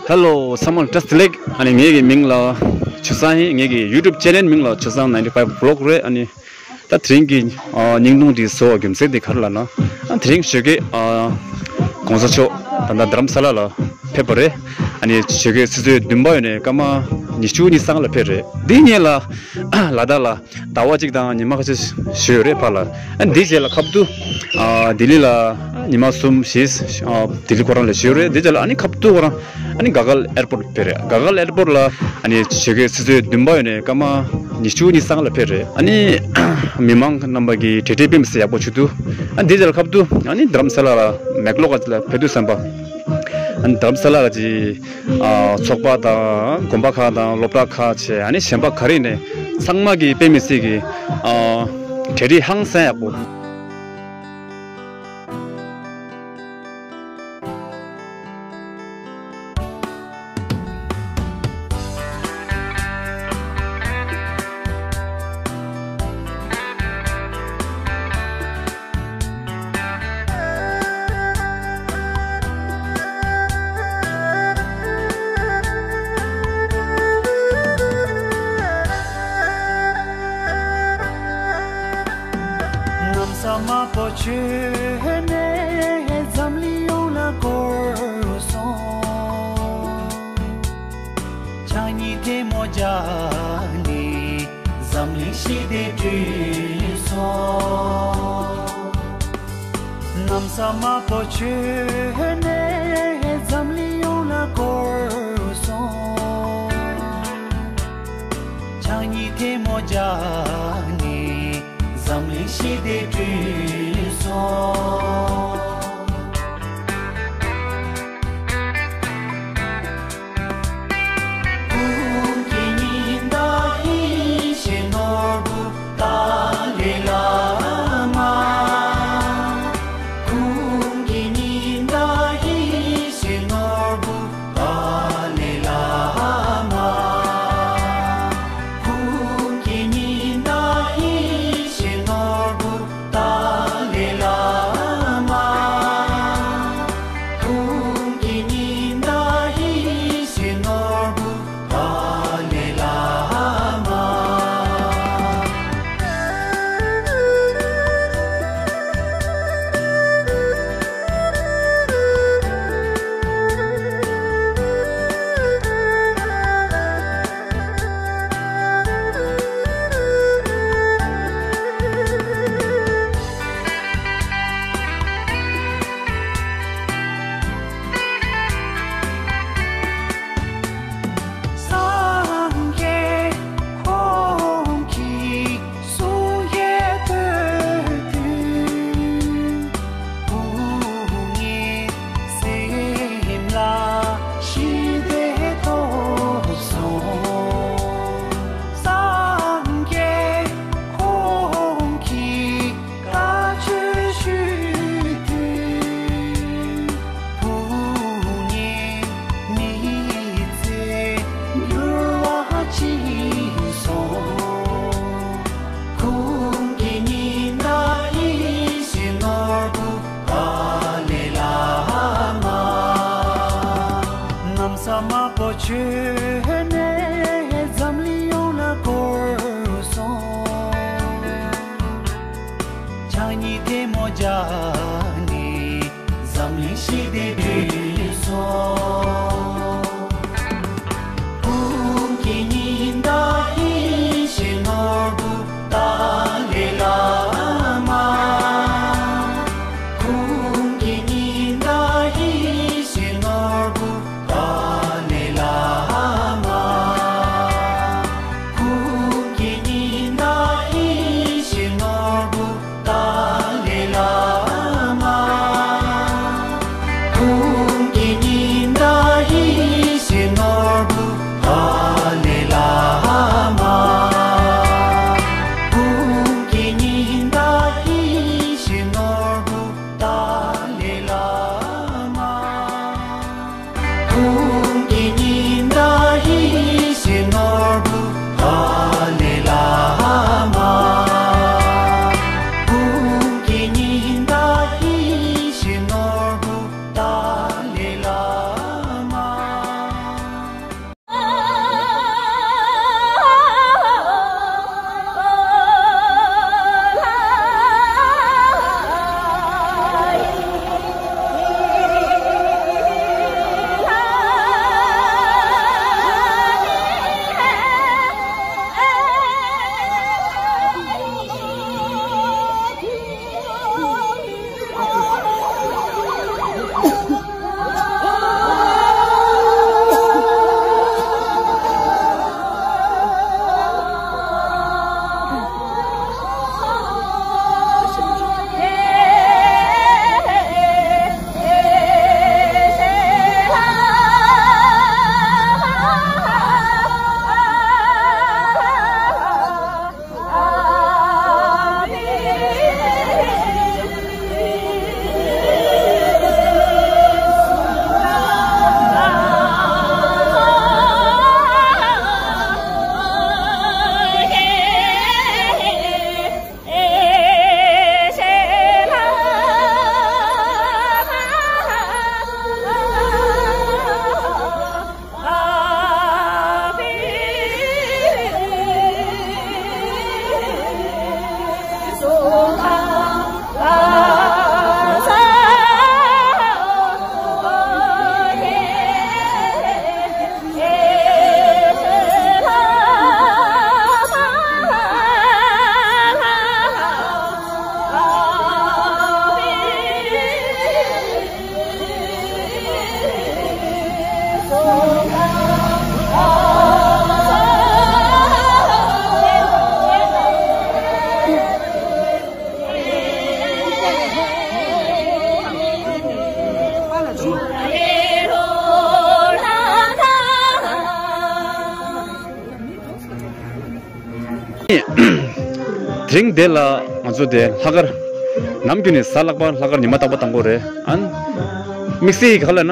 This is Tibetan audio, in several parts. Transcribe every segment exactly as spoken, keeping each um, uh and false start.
ཧེ་ལོ། ཚང་མ་ལ་བཀྲ་ཤིས་བདེ་ལེགས། ཨ་ནི་ངེད་ཀྱི་མིང་ལ་ཆུ་བཟང་ཡིན། ངེད་ཀྱི་YouTube channel མིང་ལ་ཆུ་བཟང་ninety five vlog རེད། ཨ་ནི་ད་དེ་རིང་གི་ཨ་བརྙན་ཐུང་འདི་བཟོ་བའི་རྒྱུ་མཚན་དེ་ག་རེ་ལབ་ན། ཨ་དེ་རིང་ཞོགས་ཀས་ཨ་གོང་ས་མཆོག་ད་ལྟ་རྡ་རམ་ས་ལ་ལ་ཕེབས་པ་རེད། ཨ་ནི་ཞོགས་ཀས་ཆུ་ཚོད་བདུན་པ་ཡོལ་ནས་སྐར་མ་ཉི་ཤུ་གཉིས་སྔོན་ལ་ཕེབས་རེད། འདི་སྔོན་ལ་ལ་དྭགས་ལ་ཟླ་བ་གཅིག་དང་ཉི་མ་ཁ་ཤས་བཞུགས་ཡོད་རེད་ཕར་ལ། ཨ་འདི་རྗེས་ལ་ཁ་ཐུག་ཨ་ལྡི་ལི་ལ་ཉི་མ་གསུམ་བཞི་ཨ་ལྡི་ལི་ཁོ་རང་ལ་བཞུགས་ཡོད་རེད། འདི་རྗེས་ལ་ཨ་ནི་ཁ་ཐུག་ཁོ་རང་ཨ་ནི་ག་གལ་ཨེར་པོར་ཕེབས་རེད། ག་གལ་ཨེར་པོར་ལ་ཨ་ནི་ཞོགས་ཀས་ཆུ་ཚོད་བདུན་པ་ཡོལ་ནས་སྐར་མ་ཉི་ཤུ་གཉིས་སྔོན་ལ་ཕེབས་རེད། ཨ་ནི་མི་མང་རྣམ་པ་གིས་གྲ་སྒྲིག་དཔེ་མི་སྲིད་ཡག་པོ་བྱུང་འདུག་ཨ་འདི་རྗེས་ལ་ཁ་ཐུག་ཨ་ནི་རྡ་རམ་ས་ལ་ལ་མེག་ལོག་ལ་ཕེབས་དུས་ཙམ་པ། ཨ་ནི་རྡ་རམ་ས་ལ་གི་ཨ་ཚོགས་པ་དང་དགོན་པ་ཁག་དང་སློབ་གྲྭ་ཁག་བྱས། ཨ་ནི་གཞན་པ་ག་རེ་ནས་ཚང་མ་གི་དཔེ་མི་སྲིད་ཀྱི་ཨ་གྲ་སྒྲིག་ཧང་སང་ཡག་པོ། གནམ་ས་དམར་པོ་བྱོན་ནས་འཛམ་གླིང་ཡོངས་ལ་བསྐོར་སོང་། ཕྱག་གཉིས་ཐལ་མོ་སྦྱར་ནས་འཛམ་གླིང་ཞི་བདེ་བསྐྲུན་སོང་། གནམ་ས་དམར་པོ་བྱོན་ནས་འཛམ་གླིང་ཡོངས་ལ་བསྐོར་སོང་། ཕྱག་གཉིས་ཐལ་མོ་སྦྱར་ནས་འཛམ་གླིང་ཞི་བདེ་བསྐྲུན་སོང་། ཀུན་མཁྱེན་ཉི་ཟླ་ཡེ་ཤེས་ནོར་བུ་ཏཱ་ལའི་བླ་མ། ཀུན་མཁྱེན་ཉི་ཟླ་ཡེ་ཤེས་ནོར་བུ་ཏཱ་ལའི་བླ་མ། ཀུན་མཁྱེན་ཉི་ཟླ་ཡེ་ཤེས་ནོར་བུ་ཏཱ་ལའི་བླ་མ། ཀུན་མཁྱེན་ཉི་ཟླ་ཡེ་ཤེས་ནོར་བུ་ཏཱ་ལའི་བླ་མ། སངས་རྒྱས་ཁོང་གིས་གསུང་བཤད་སྟོན་དུས། བུ་ངའི་སེམས་ལ་ཞི་བདེ་ཐོབ་སོང་། སངས་རྒྱས་ཁོང་གིས་བཀའ་ཆོས་ཞུས་དུས། བུ་ངའི་མི་ཚེ་འགྱུར་བ་ཕྱིན་སོང་། ཀུན་མཁྱེན་ཉི་ཟླ་ཡེ་ཤེས་ནོར་བུ་ཏཱ་ལའི་བླ་མ། གནམ་ས་དམར་པོ་བྱོན་ནས་འཛམ་གླིང་ཡོངས་ལ་བསྐོར་སོང་། ཕྱག་གཉིས་ཐལ་མོ་སྦྱར་ནས་འཛམ་གླིང་ཞི་བདེ་བསྐྲུན་སོང་། ཀུན་མཁྱེན་ཉི་ཟླ་ཡེ་ཤེས་ནོར་བུ་ཏཱ་ལའི་བླ་མ། ཀུན་མཁྱེན་ཉི་ཟླ་ཡེ་ཤེས་ནོར་བུ་ཏཱ་ལའི་བླ་མ། དེ་རིང་འདི་ལ་ང་ཚོ་དེ་ལྷག་དཀར། ནམ་རྒྱུན་ནས་གཟའ་ལྷག་པ་ལྷག་དཀར་ཉི་མ་རྟག་པ་དང་པོ་རེད། ཨན། དམིགས་བསལ་ག་ལ་ན།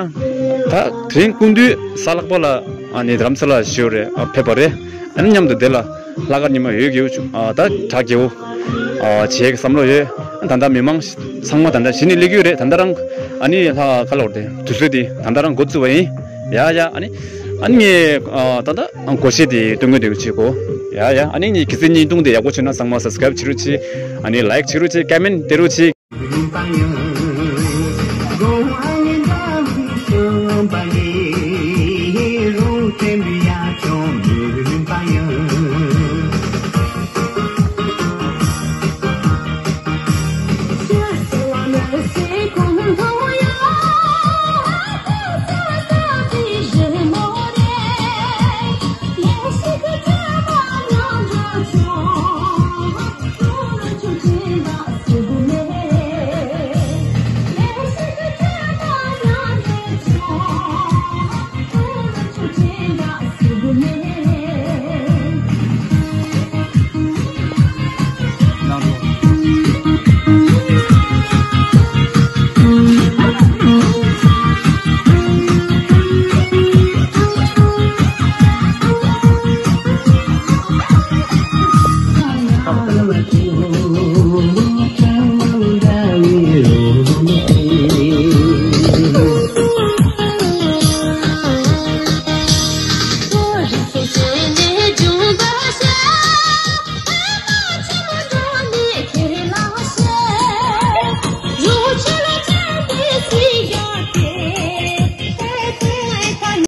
ད་དེ་རིང་སྐུ་མདུན་གཟའ་ལྷག་པ་ལ་ཨ་ནི་རྡ་རམ་ས་ལ་ཞུ་རེད། ཨ་ཕེབས་པ་རེད། ཨ་ནི་མཉམ་དུ་དེ་ལ་ལྷག་དཀར་ཉི་མ་འོད་རྒྱས་པོ་ཨ་ད་གྲ་རྒྱས་པོ་ཨ་བྱེད་ཀྱི་བསམ་བློ་ཡོད། ད་ལྟ་མི་མང་ཚང་མ་ད་ལྟ་གཞི་ནས་སླེབས་ཀྱི་ཡོད་རེད། ད་ལྟ་རང་ཨ་ནི་ལྷག་ག་ལ་བར་དེ་དུས་ཚོད་དེ་ད་ལྟ་རང་འགོ་བཙུགས་པ་ཡིན། ཡ་ཡ། ཨ་ནི་ཨ་ནི་ངས་ཨ་ད་ལྟ་སྒོར་གཞས་དེ་སྟོན་གི་འདུག་ཅིག་གོ། ཡ་ཡ། ཨ་ནི་ངའི་སྒྱུ་རྩལ་བརྙན་ཐུང་དེ་ཡག་པོ་བྱུང་ན་ཚང་མ་སབ་སི་ཀ་རེབ་བྱེད་རོགས་གྱིས། ཨ་ནི་ལའིག་བྱེད་རོགས་གྱིས། ཀོ་མེན་སྤྲད་རོགས་གྱིས།